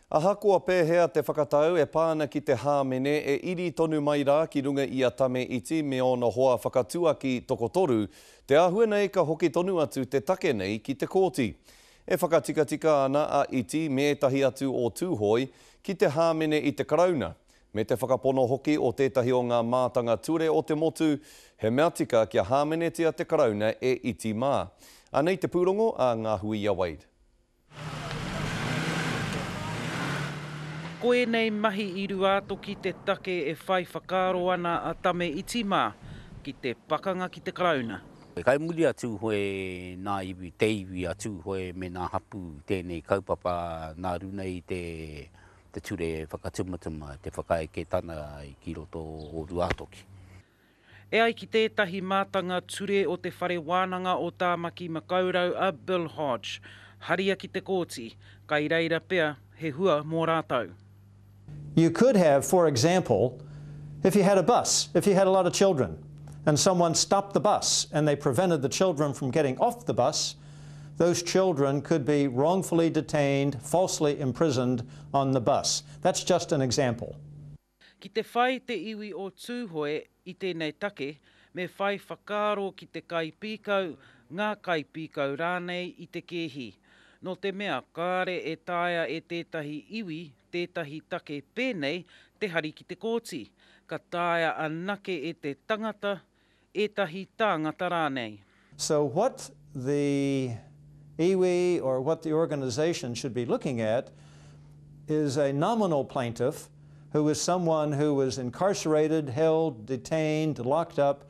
Ahakoa pēhea te whakatau e pā ana ki te hāmene e iri tonu mai rā ki runga i a Tame Iti me ōna hoa whakatuaki tokotoru, te āhua nei ka hoki tonu atu te take nei ki te kōti. E whakatikatika ana a Iti me ētahi atu o Tūhoe ki te hāmene i te Karauna, me te whakapono hoki o tētahi o ngā mātanga ture o te motu, he mea tika kia hāmenetia te Karauna e Iti mā. Anei te pūrongo a Ngāhuia Wade. Ko ēnei mahi i Ruātoki te take e whai whakaaro ana a Tame Iti mā ki te pakanga ki te Karauna. Kai muri a Tūhoe nā iwi, te iwi a Tūhoe me nā hapū tēnei kaupapa nā runa i te te ture whakatumatuma, te whakaeketana ki roto o Ruātoki. E ai ki tētahi mātanga ture o Te Whare Wānanga o Tāmaki Makaurau a Bill Hodge, haria ki te kōti, kai reira pea he hua mō rātou. You could have, for example, if you had a bus, if you had a lot of children, and someone stopped the bus and they prevented the children from getting off the bus, those children could be wrongfully detained, falsely imprisoned on the bus. That's just an example. Ki te whai te iwi o Tūhoe i tēnei take, me whai whakaaro ki te kaipīkau, ngā kaipīkau rānei i te kēhi. Nō te mea kāre e taea e tētahi iwi tētahi take pēnei te hari ki te kōti, ka taea anake e te tangata, ētahi tāngata rānei. So what the iwi or what the organization should be looking at is a nominal plaintiff who is someone who was incarcerated, held, detained, locked up,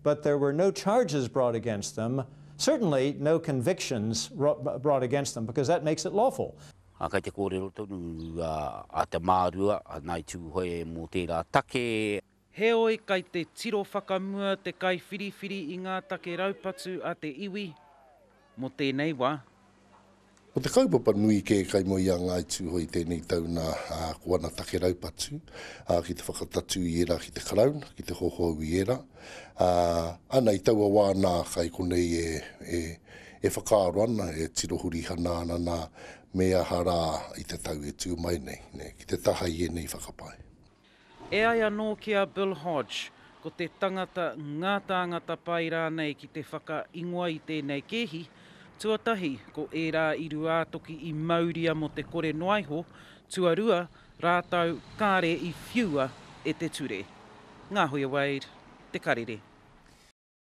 but there were no charges brought against them, certainly no convictions brought against them because that makes it lawful. Ā, kei te kōrero tonu a Te Mārua, a Ngāi Tūhoe mō tērā take. Heoi kai te tiro whakamua te kaiwhiriwhiri i ngā take raupatu a te iwi mō tēnei wā. Ko te kaupapa nui kē kai moe i a Ngāi Tūhoe i tēnei tau nā, ā, ko ana take raupatu, ā, ki te whakatatū i ērā ki te Karauna, ki te hohou i ērā. Ā, ana i taua wā nā, kai konei e, e, e whakaaro ana, e tiro hurihana ana nā, me aha rā i te tau e tū mai nei, nē, ki te taha i ēnei whakapae. E ai anō ki a Bill Hodge, ko te tangata, ngā tāngata pai rānei ki te whakaingoa i tēnei kēhi, tuatahi, ko ērā i Ruātoki i mauria mō te kore noa iho, tuarua, rātou kāre i whiua e te ture. Ngāhuia Wade, Te Karere.